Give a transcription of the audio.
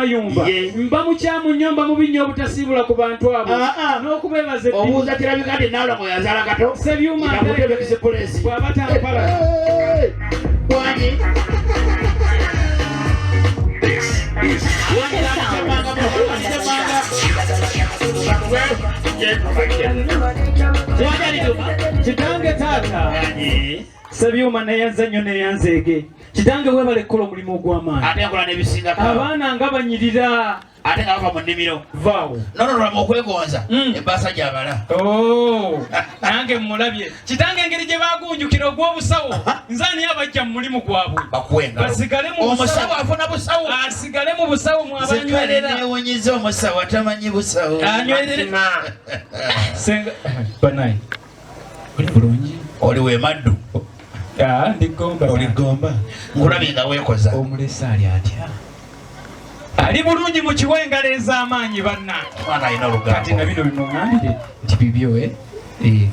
Namayumba. Ye. Mba mukyamu nnyo, mba mubi nnyo obutasiibula ku bantu abo Ah, ah. n'okubeebaza eddimu. Obuuza kirabika nti Nalongo yazaala kato. Sebyuma Kutebe Express. Bw'aba tampala. Hey! Wangi. This is Kitange taata Wangi. Sebyuma, neyanza nnyo, neyanzeege. Kitange, weebale kukola omulimu ogw'amaanyi. Ate nkola n'ebisingako. Abaana nga banyirira. Ate nga bava mu nnimiro. Vaawo. Nonolwamu okwegonza. Ebbaasa gyabala. Oh, nange mulabye kitange engeri gye bagunjukira ogw'obusawo. Nze ani abajja mu mulimu gwabwe? Bakuwa engalo. Basigale mu Omusawo busawo. afuna busawo. Asigale mu busawo Nze kale mwabanywerera. newunyiza omusawo atamanyi busawo. Anywerere senga banayi, oli bulungi? Oli wemaddu. Ah, ndi Gomba. Oli Gomba, nkulabye nga weekoza. Omulesa ali atya? Ali bulungi. Mu kiwa engalo ez'amaanyi, bannange. Omwana alina Kati olugambo. na bino bimuŋambire nti bibyo, eh? Eh.